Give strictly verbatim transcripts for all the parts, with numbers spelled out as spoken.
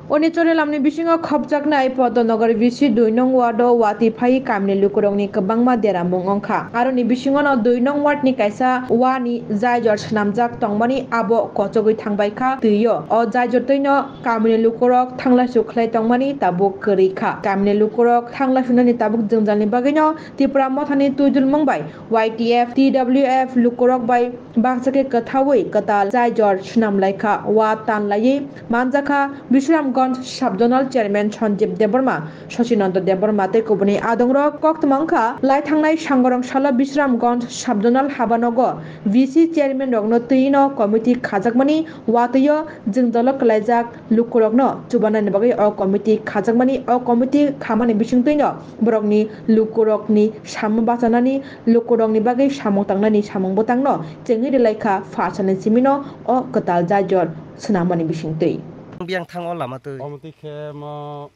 Oni chole lamni bisingo khopjaknai Podnogar V C dui nong ward o wati phai kamini lukurokni kwbangma deramung wngkha. Aroni bisingono dui nong ward ni kaisa wani jaijor swnamjak tongmani abo kochogwi thangbaikha twio. O jaijor twino kamini lukurok thanglaisu khlai tongmani tabuk kwrwi kha. Kamini lukurok thanglaisunani tabuk jwngjalni bagwino Tipra Mothani twijlmung bai Y T F, T W F lukurok bai baksa khe kwthaui kwtal jaijor swnam lai kha, wa tan laiwi manjakha Bisramganj Sub-Zonal Chairman Sanjib Debbarma, Sachinanda Debbarma tei kubuni adongrok. Koktwma wngkha, lai thangnai Sangorong salo Bisramganj Sub-Zonal habanogo V C Chairman rokno twino committee khajakmani watwio jwngjalo kwlaijak lukurokno chubanani bagwi o committee khajakmani. O committee khamani bisingtwino borokni lukurokni samung bachanani, lukurokni bagwi samung tangnani samung bwtangno chengwi rwlaikha pha sanai simino o kwtal jaijor swnamani bisingtwi. Biyang thango lama twi. Omo twi khe mo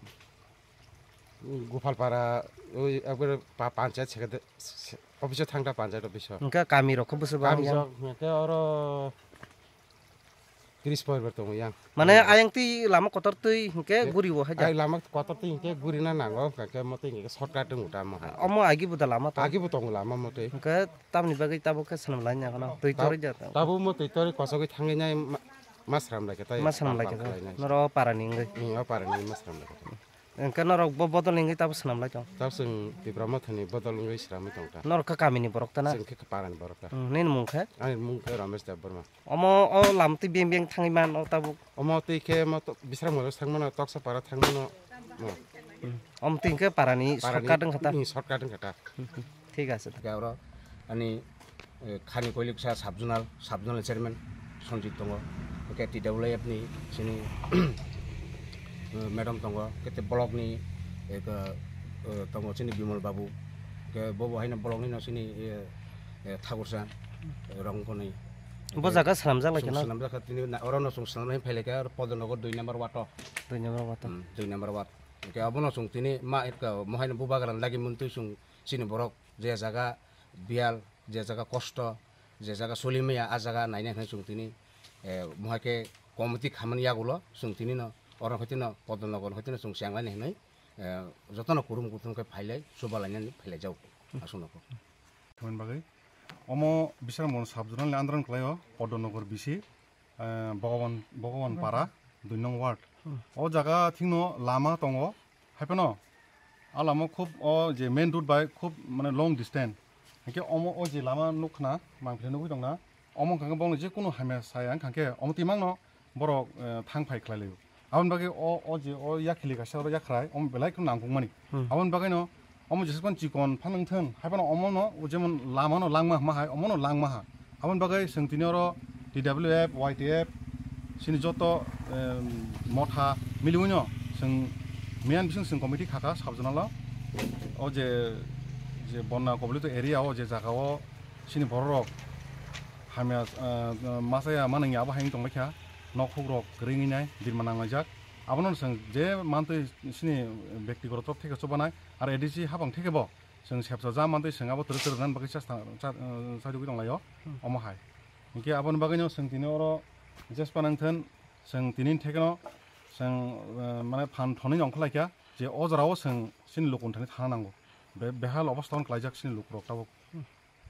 Gopalpara oi ekbare pa-, panchayat secretary, se-, office o thangta panchayat office o. Hwnkhe kami rok khe bwswk bang yang? Kami rok hwnkhe oro tris poribar tongo yang. Mane hmm, ayang twi lama kotor twi hwnkhe eh, guri o haja. Ai lama kotor twi hwnkhe guri na nango, hwnkhe mo twi hwnkhe shortcut wng uta mo hai. Omo agi bo da lama to. Agi bo tongo lama mo twi. Hwnkhe tamni bagwi tabuk khe swnam lai ya kono. Twi tab-, torwi ja ta. Tabuk mo twi torwi kosogwi thangwi nai ma-, ma swnam lai khe tai. Ma swnam lai khe. Noro parani wngwi. Hmm, o parani ma swnam lai khe. Hwnkhe norok bo bodol wngwi tabo swnam lai tong? Tabo chwng Tipra Mothani bodol wngwi swnamwi tong ta. Norok khe kamini borok ta na? Chwng khe parani borok ta. Hmm, nini mung khe? Ani mung khe Ramesh Debbarma. Omo o lam twi beng beng thangwi man o tabuk? Omo twi khe mo to-, Bisramganj thangmano, Toksapara thangmano. Mo. Hmm. Omo twi khe parani parani shortcut wngkha ta? Hmm, shortcut wngkha ta. Hmm, hmm. Thik ache. Hwnkhe oro ani, eh, khani koiliksa sub-zonal, sub-zonal chairman Sanjit tongo. Hwnkhe T W F ni sini, eh, madam tongo. Hwnkhe block ni, eh, ka, eh, tongo sini Bimal babu. Hwnkhe bobo haino block ni no sini, eh, eh, Thakursa, eh, Rongkhoni. Bo jaga swnamjak lai kheno? Swnamjak kha tini na-, oro no chwng swnamnai phai lai kha, oro Podnogar dui number ward o. Dui number ward o. Hmm, dui number ward. Hwnkhe abono chwng tini ma, eh, ka, mo haino bubagra lagi muntwi chwng chini borok je jaga biyal, je jaga kosto, je jaga solimaya, a jaga naina hinwi chwng tini, eh, mohai khe committee khamani yagulo chwng tini no, oro hwtino Podnogar hwtino chwng chenglaini hinwi, eh, jotono kurum kuthum khe phailai, chuba lainani phailai jago aswk nokho. Thumani bagwi omo Bisramganj sub-zonal ni under o kwlaio, Podnogar B C, eh, Bhagavan, Bhagavan Para, dui nong ward. Hmm. O jaga thikno lama tongo, haiphano a lama khub o je main road bai khub mane long distance. Hwnkhe omo o je lama nukha na, mangpili nugwi tongna, omo wngkha khe bongni je kunu hamya saya wngkha khe omo twi mangno borok, eh, thang phai khlai laio. Aboni bagwi o, o je o yakhili kaisa oro yakhrai, omo belai kheno nangkukmani. Hmm. Aboni bagwino omo jesukphano chikon phano wngthun, haiphano omono jemon lamano langma hwnma hai, omono langma ha. Aboni bagwi chwng tini oro T W F, Y T F, chini joto, em, motha miliwino chwng miyan bising chwng committee khakha sub-zonal o. O je, je bonna kobolito area o je jaga o chini borok rok hamya, eh, masa ya manang ya abo hai wng tongbaikha, nok huk rok kwrwi wngwi nai, birma nanglaijak. Abono chwng je mantwi chini bektigoto top theke chubanai, ar A D C habang theke bo chwng sepsa ja mantwi chwng abo twrwk twrwk nani bagwi chesta, cha-, eh, chairwgwi tonglaio, hmm, omo hai. Hinkhe aboni bagwino chwng tini oro jespa nangthun, chwng tini thekeno chwng, eh, mane phan thonwi ongkhorlaikha je o jorao chwng chini luku thani thana nango. Be-, behal obostha on klaijak chini lukurok tabuk.